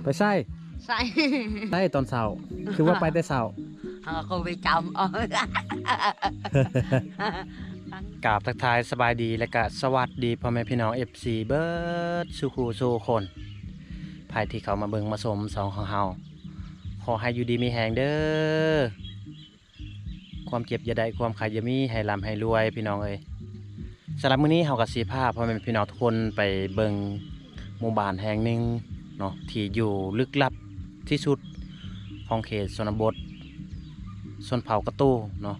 ໄປໃສ? ໃສ? ໃສຕອນເຊົ້າ? ຄືວ່າໄປແຕ່ເຊົ້າ? ເຮົາກໍໄປຈຳເອົາ. ກາບທັກທາຍສະບາຍດີ ແລະກະສະຫວັດດີພໍ່ແມ່ພີ່ນ້ອງ ເອັຟຊີ ເບິດສູ່ຄູ່ສູ່ຄົນ ໃຜທີ່ເຂົ້າມາເບິ່ງມາຊົມຊ່ອງຂອງເຮົາ ຂໍໃຫ້ຢູ່ດີມີແຮງເດີ້. ຄວາມເຈັບຢ່າໄດ້ ຄວາມໄຂ້ຢ່າມີ ໃຫ້ລ່ຳໃຫ້ລວຍພີ່ນ້ອງເອີຍ. ສຳລັບມື້ນີ້ເຮົາກໍຊິພາພໍ່ແມ່ພີ່ນ້ອງທຸກຄົນໄປເບິ່ງໝູ່ບ້ານແຫ່ງໜຶ່ງເນາະ ທີ່ຢູ່ລຶກລັບທີ່ສຸດຂອງເຂດຊົນນະບົດຊົນເຜົ່າກະຕູເນາະ.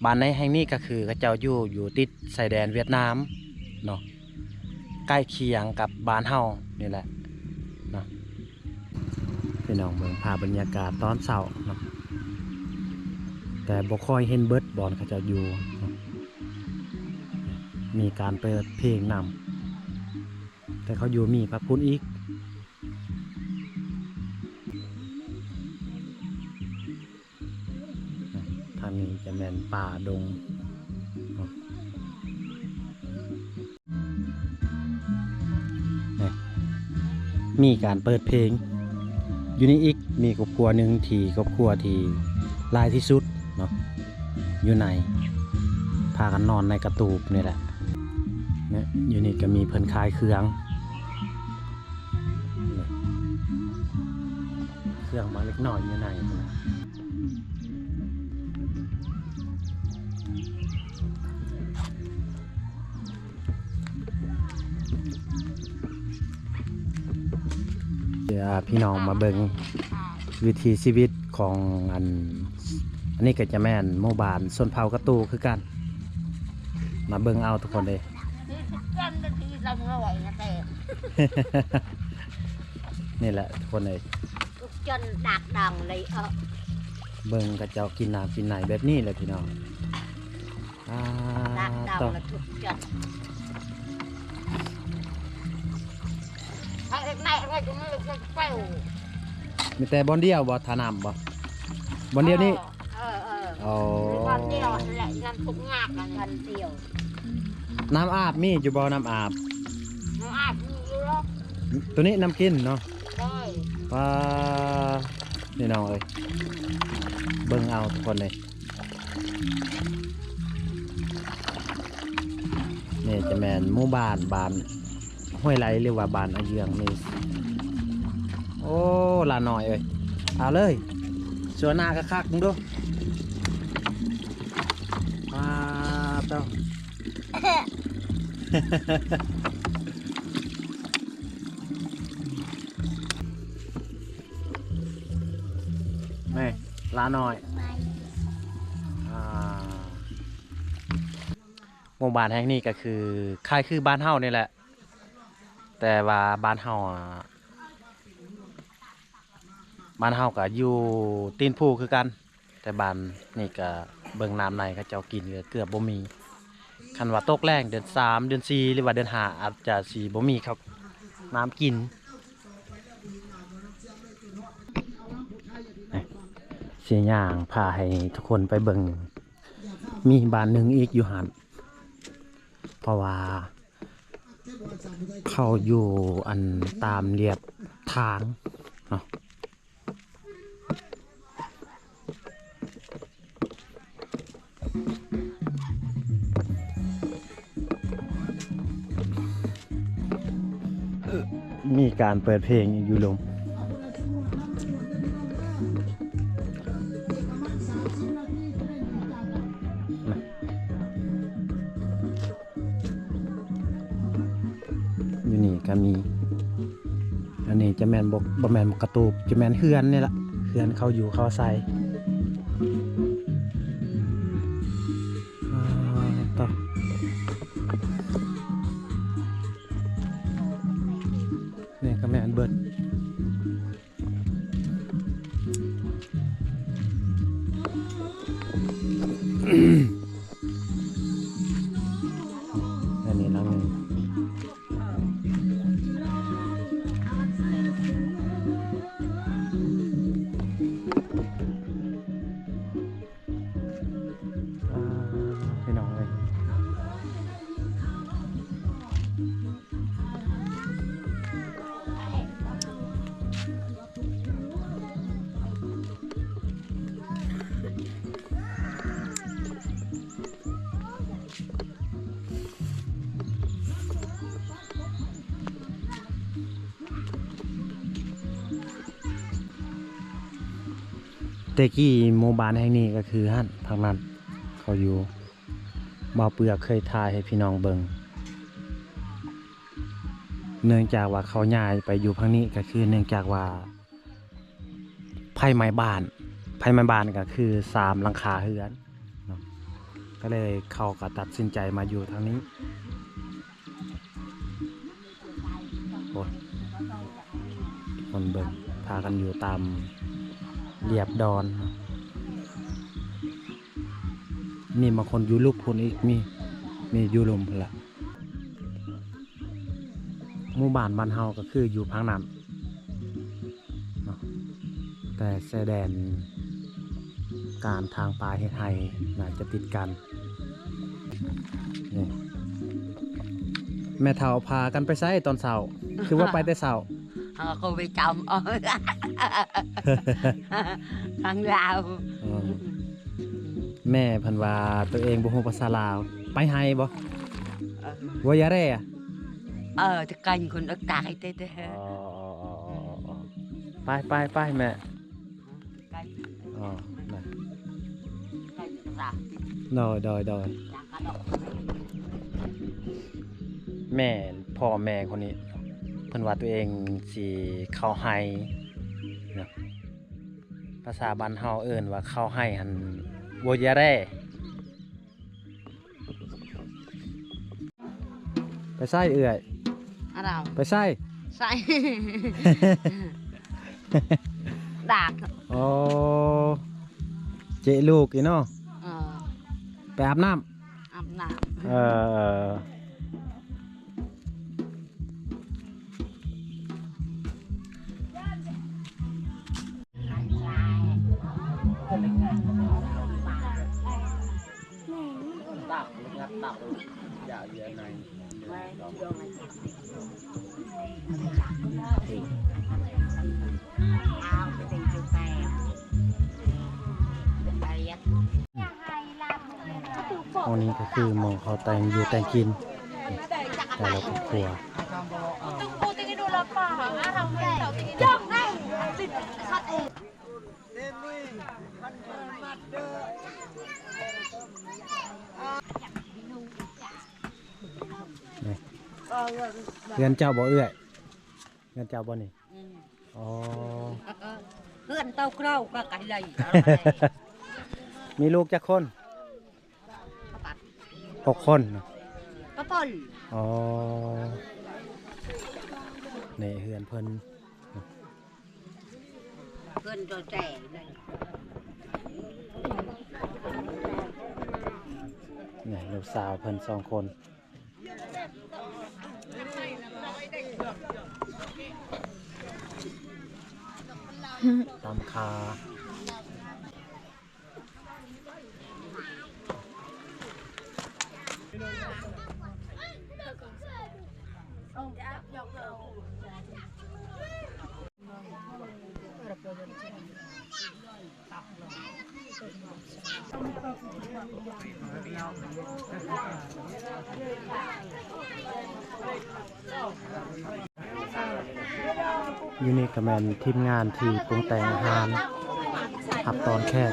ບ້ານໃນແຫ່ງນີ້ກໍຄືເຂົາເຈົ້າຢູ່ ຢູ່ຕິດຊາຍແດນຫວຽດນາມເນາະ. ໃກ້ຄຽງກັບບ້ານເຮົານີ້ແຫຼະເນາະ. ພີ່ນ້ອງເບິ່ງພາບບັນຍາກາດຕອນເຊົ້າເນາະ ແຕ່ບໍ່ຄ່ອຍເຫັນເບິດບ່ອນເຂົາເຈົ້າຢູ່ເນາະ. ມີການເປີດເພງນຳ ແຕ່ເຂົາຢູ່ມີພັກພຸ້ນອີກ. ທາງນີ້ຈະແມ່ນປ່າດົງ ນີ້ ມີການເປີດເພງຢູ່ນີ້ອີກ. ມີຄອບຄົວໜຶ່ງທີ່ ຄອບຄົວທີ່ຫຼາຍທີ່ສຸດເນາະ ຢູ່ໃນ ພາກັນນອນໃນກະຕູບນີ້ແຫຼະ. ນີ້ ຢູ່ນີ້ກໍມີເພິ່ນຂາຍເຄື່ອງ ເຄື່ອງບາງເລັກນ້ອຍຢູ່ໃນພຸ້ນນະ. ເອີ ພີ່ນ້ອງມາເບິ່ງວິຖີຊີວິດຂອງອັນ ອັນນີ້ກໍຈະແມ່ນໝູ່ບ້ານຊົນເຜົ່າກະຕູຄືກັນ. ມາເບິ່ງເອົາທຸກຄົນເອີຍ. ນີ້ແຫຼະທຸກຄົນເອີຍ ທຸກຈົນດາກດອງເລີຍເອີ. ເບິ່ງເຂົາເຈົ້າກິນນ້ຳກິນໃນແບບນີ້ແຫຼະພີ່ນ້ອງ. ອ່າ ດາກດອງ ເອີ ລະທຸກຈົນ. ເອົາອີກໄໝ ເອົາໄວ້ຕົງນີ້ ເອົາໄປ. ມີແຕ່ບ່ອນດຽວບໍ່ ທ່ານ້ຳບໍ່? ບ່ອນດຽວນີ້? ເອີ ເອີ ເອີ. ອໍ ບ່ອນດຽວຫັ້ນແຫຼະ ນ້ຳທຸກຍາກອັນນີ້ ບ່ອນດຽວ. ນ້ຳອາບມີຢູ່ບໍ່? ນ້ຳອາບ ນ້ຳອາບມີຢູ່. ໂຕນີ້ນ້ຳກິນເນາະ. ໂດຍ. ປ້າ ພີ່ນ້ອງເອີຍ ເບິ່ງເອົາທຸກຄົນເລີຍ. ນີ້ຈະແມ່ນໝູ່ບ້ານ ບ້ານຫ້ວຍໄຫຼ ຫຼືວ່າບ້ານອາເຢືອງນີ້. ໂອ້ ຫຼານນ້ອຍເອີຍ ເອົາເລີຍ ສວນໜ້າຄັກໆ ເບິ່ງດູ. ປາດໂທ້ ນີ້ ຫຼານນ້ອຍ ອ່າ ໝູ່ບ້ານແຫ່ງນີ້ກໍຄືຄ້າຍຄືບ້ານເຮົານີ້ແຫຼະ ແຕ່ວ່າບ້ານເຮົາ ບ້ານເຮົາກໍຢູ່ຕີນພູຄືກັນ. ແຕ່ບ້ານນີ້ກະເບິ່ງນ້ຳໃນເຂົາເຈົ້າກິນກະເກືອບບໍ່ມີ. ຄັນວ່າຕົກແລ້ງເດືອນສາມ ເດືອນສີ່ ຫຼືວ່າເດືອນຫ້າ ອາດຈະຊິບໍ່ມີເຂົ້ານ້ຳກິນ. ຊິຍ່າງພາໃຫ້ທຸກຄົນໄປເບິ່ງ ມີບ້ານໜຶ່ງອີກຢູ່ຫັ້ນ ເພາະວ່າເຂົາຢູ່ອັນຕາມລຽບທາງເນາະ. ມີການເປີດເພງຢູ່ລຸ່ມ. ຢູ່ນີ້ກໍມີ ອັນນີ້ຈະແມ່ນບໍ່ ບໍ່ແມ່ນກະຕູບ ຈະແມ່ນເຮືອນນີ້ລະ ເຮືອນເຂົາຢູ່ເຂົາອາໄສ. ອ່າ ຕໍ່ ນີ້ກໍແມ່ນເບິດ. ອັນນີ້ຫຼັງໜຶ່ງ. ອ່າ ພີ່ນ້ອງເອີຍ. ແຕ່ກີ້ໝູ່ບ້ານແຫ່ງນີ້ກໍຄືຫັ້ນ ທາງນັ້ນເຂົາຢູ່ ບ່າວເປືອກເຄີຍຖ່າຍໃຫ້ພີ່ນ້ອງເບິ່ງ. ເນື່ອງຈາກວ່າເຂົາຍ້າຍໄປຢູ່ທາງນີ້ ກໍຄືເນື່ອງຈາກວ່າໄຟໄໝ້ບ້ານ, ໄຟໄໝ້ບ້ານກໍຄືສາມຫຼັງຄາເຮືອນເນາະ ກໍເລີຍ ເຂົາກໍຕັດສິນໃຈມາຢູ່ທາງນີ້. ໂອ້ຍ ຄົນເບິ່ງ ພາກັນຢູ່ຕາມລຽບດອນເນາະ ມີບາງຄົນຢູ່ລຸ່ມພຸ້ນອີກ ມີ ມີຢູ່ລຸ່ມພຸ້ນລະ. ໝູ່ບ້ານບ້ານເຮົາກໍຄືຢູ່ທາງນັ້ນເນາະ ແຕ່ຊາຍແດນການທາງປ່າເຮັດໄຮ່ໜ້າຈະຕິດກັນ. ນີ້ ແມ່ເຖົ້າພາກັນໄປໃສຕອນເຊົ້າ? ຄືວ່າໄປແຕ່ເຊົ້າ? ເຮົາກໍໄປຈຳເອົາ ທາງລາວ. ອືມ ແມ່ເພິ່ນວ່າຕົວເອງບໍ່ຮູ້ພາສາລາວ ໄປໄຮ່ບໍ່? ເອີ ວ່າຢາແຣ ເອີ ຕະກັນຄົນອາກາຍເຕ ເອີ ເອີ ເອີ ເອີ ເອີ ເອີ ໄປ ໄປ ໄປແມ່. ອໍ ນະ ໂດຍ ໂດຍ ໂດຍ ແມ່ ພໍ່ແມ່ຄົນນີ້ ເພິ່ນວ່າຕົວເອງຊິເຂົ້າໄຮ່ນະ ພາສາບ້ານເຮົາເອີ້ນວ່າເຂົ້າໄຮ່ຫັ້ນ ໂວຢາແຣ. ໄປໃສເອື້ອຍ? ອາດາມ ໄປໃສ? ໃສ ດາກ ໂອ້ ເຈະລູກອີເນາະ ເອີ ໄປອາບນ້ຳ ອາບນ້ຳ ເອີ. ຫ້ອງນີ້ກໍຄືໝ່ອງເຂົາແຕ່ງຢູ່ແຕ່ງກິນ ແຕ່ລະຄອບຄົວ. ນີ້ ເຮືອນເຈົ້າບໍ່ເອື້ອຍ? ເຮືອນເຈົ້າບໍ່ນີ້? ອືມ ອໍ ເຮືອນເຕົ້າເກົ່າກໍໄກຫຼາຍ. ມີລູກຈັກຄົນ? ຫົກຄົນ. ກະເພິ່ນ ອໍ ນີ້ເຮືອນເພິ່ນ ເພິ່ນໂຕແຕ່ ນີ້ລູກສາວເພິ່ນສອງຄົນ ຕຳຂາ. ຢູ່ນີ້ກໍແມ່ນທີມງານທີ່ປຸງແຕ່ງອາຫານ ຮັບຕ້ອນແຂກ